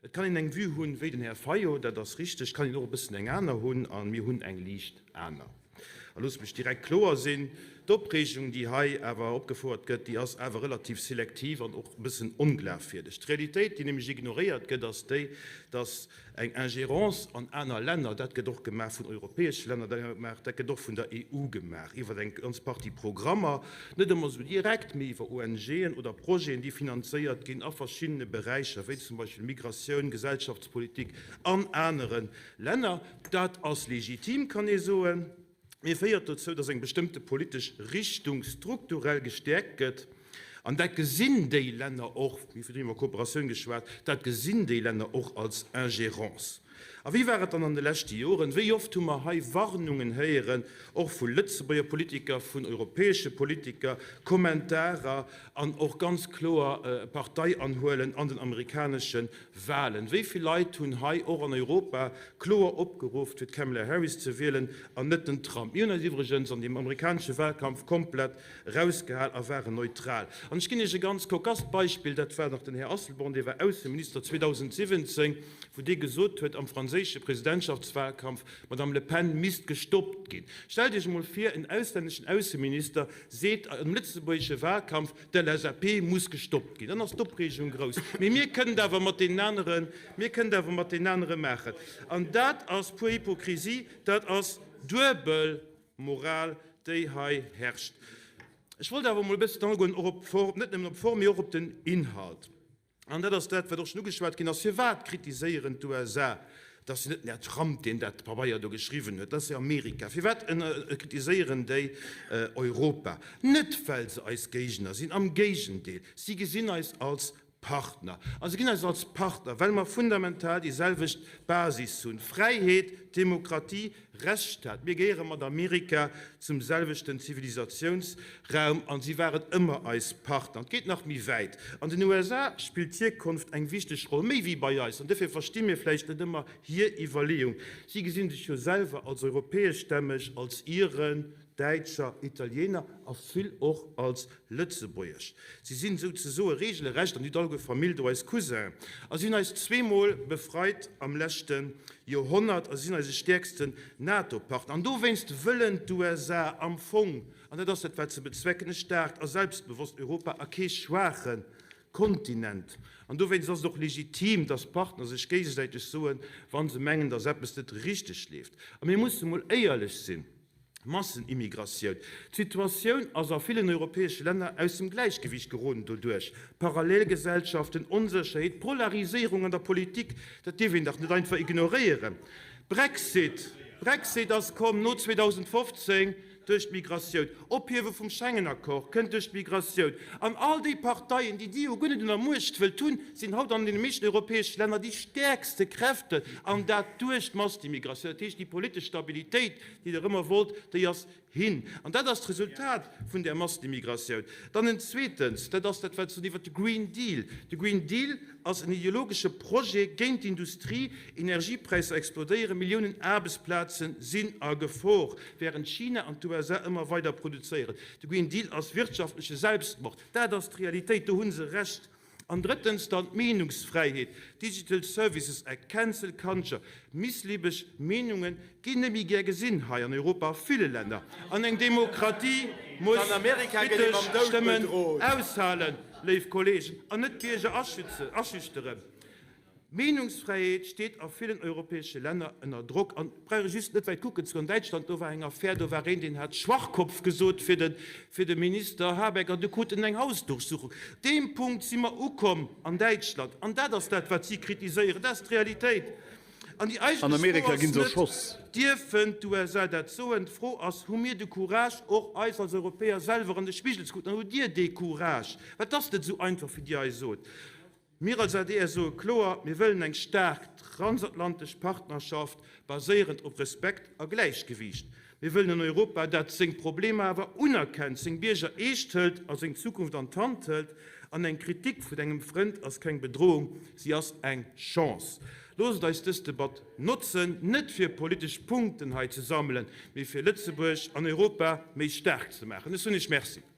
Et kann een eng Vue hunn wéi den Här Fayot, dat ass richteg. Et kann een och e bëssen eng aner hunn, a mir hunn eng liicht aner. A loosst mech direkt kloer sinn, D'Opreegung, déi hei awer opgefouert gëtt, déi ass awer relativ selektiv an och e bëssen onglafwierdeg. D'Realitéit, déi nämlech ignoréiert gëtt, ass déi, dass eng Ingérence an aner Länner, dat gëtt och gemaach vun europäesche Länner, dat gëtt och vun der EU gemaach iwwer eng ganz Partie Programmer, net ëmmer esou direkt, mee iwwer ONGen oder Projeten, déi finanzéiert ginn a verschiddene Beräicher, wéi zum Beispill Migratioun, Gesellschaftspolitik an anere Länner. Dat ass legitim, kann ee soen. Mee féiert dozou, datt eng bestëmmte politesch Richtung strukturell gestäerkt gëtt. An dat gesinn déi Länner och, mir hu virdrun iwwer Kooperatioun geschwat, dat gesinn déi Länner och als Ingérence. A wéi war et dann an de leschte Joren? Wéi oft hu mer hei Warnungen héieren, och vu Lëtzebuerger Politiker, vun europäesche Politiker, Kommentarer an och ganz kloer Partei anhuelen an den amerikanesche Walen. Wéi vill Leit hunn hei och an Europa kloer opgeruff, fir d'Kamala Harris ze wielen an net den Trump? Mir hunn eis iwwregens an deem amerikanesche Walkampf komplett erausgehal a waren neutral. An ech ginn Iech e ganz kokasst Beispill, dat war nach den Här Asselborn, dee war Ausseminister 2017, wou dee gesot huet am franséische Presidentschaftswalkampf, d'Madame Le Pen misst gestoppt ginn. Stellt Iech emol vir, en auslänneschen Ausseminister seet am lëtzebuergesche Walkampf, D'LSAP muss gestoppt ginn. Dann ass d'Opreegung grouss. Mee mir kënnen et awer mat deenen aneren, mir kënnen et awer mat deenen anere maachen. An dat ass pur Hypocrisie, dat ass duebel Moral, déi hei herrscht. Ech wollt awer emol e bëssen agoen och op d'Form, net nëmmen op d'Form, mee och op den Inhalt. An dat ass dat, wat och schonn ugeschwat ginn ass, Firwat kritiséieren d'USA, et ass jo net den Här Trump, deen dat Pabeier do geschriwwen huet, dat ass jo Amerika, firwat kritiséieren déi Europa? Net, well se eis Géigner sinn, am Géigendeel, si gesinn eis als Partner. A se ginn eis als Partner, well mer fundamental déi selwecht Basis hunn, Fräiheet, Demokratie, Rechtsstaat. Mir gehéiere mat Amerika zum selwechten Zivilisatiounsraum an si waren ëmmer eis Partner. Et geet nach méi wäit, An den USA spillt d'Hierkonft eng wichteg Roll, méi wéi bei eis, an dofir versti mir vläicht net ëmmer hir Iwwerleeung. Si gesi sech jo selwer als europäeschstämmeg, als Iren, Däitscher, Italiener a vill och als Lëtzebuergesch. Si sinn souzesoe regelrecht an Hidalgo Famill do eis Cousin a si hunn eis zweemol befreit am leschte Joerhonnert a si sinn eise stäerksten NATO-Partner. An dowéinst wëllen d'USA am Fong, an dat ass dat wat se bezwecken, e staarkt a selbstbewosst Europa a kee schwaache Kontinent. An dowéinst ass et och legitim, dass Partner sech géigesäiteg soen, wa se mengen, dass eppes net richteg leeft. A mir musse mol éierlech sinn. Massenimmigratioun. D'Situatioun ass a villen europäesche Länner aus dem Gläichgewiicht geroden doduerch Parallelgesellschaften, Onsécherheet, Polariséierung an der Politik. Dat dierf een dach net einfach ignoréieren. Brexit, Brexit ass komm no 2015 duerch d'Migratioun. Ophiewe vum Schengen-Accord kënnt duerch d'Migratioun. An all déi Parteien, déi Dir jo guer net un der Muecht wëllt hunn, sinn haut an deene meeschten europäesche Länner déi stäerkste Kräften, an dat duerch d'Massenimmigratioun. Dat heescht, déi politesch Stabilitéit, déi Der ëmmer wollt, déi ass hin. An dat ass d'Resultat vun där Massenimmigratioun. Dann en zweetens, dat ass dat, wat se soen iwwert de Green Deal. De Green Deal ass en ideologesche Projet géint d'Industrie. Energiepräisser explodéieren, Milliounen Aarbechtsplaze sinn a Gefor, wärend China an d'USA ëmmer weider produzéieren. De Green Deal ass wirtschaftleche Selbstmord. Dat ass d'Realitéit, do hu se Recht. An drëttens dann d'Meenungsfräiheet, Digital Services Act, Cancel Culture, missliebeg Meenunge ginn net méi gär gesinn hei an Europa a ville Länner. An eng Demokratie muss kritesch Stëmmen aushalen, léif Kollegen, an net d'Bierger aschüchteren. D'Meenungsfräiheet steet a villen europäesche Länner ënner Drock. An et brauch ee just net wäit kucken ze goen. An Däitschland, do war eng Affär, do war een, deen hat Schwachkopf gesot fir de, fir de Minister Habeck, an du krut en eng Hausdurchsuchung. Deem Punkt si mer ukomm an Däitschland. An dat ass dat, wat si kritiséieren. Dat ass d'Realitéit. An déi An eigentlech Fro Amerika ass ginn se net, erschoss. Dierfen d'USA dat soen? D'Fro ass, Hu mir de Courage, och eis als Europäer selwer an de Spigel ze kucken? An hutt Dir dee Courage? Well et ass net esou einfach, wéi Dir eis sot. Mir als adr soe kloer, Mir wëllen eng staark transatlantesch Partnerschaft, baséierend op Respekt a Gläichgewiicht. Mir wëllen en Europa, dat seng Problemer awer unerkennt, seng Bierger eescht hëlt a seng Zukunft an d'Hand hëlt. An eng Kritik vun engem Frënd ass keng Bedroung, si ass eng Chance. Loosst eis dës Debatt notzen, net fir politesch Punkten hei ze sammelen, mee fir Lëtzebuerg an Europa méi staark ze maachen. Ech soen Iech Merci.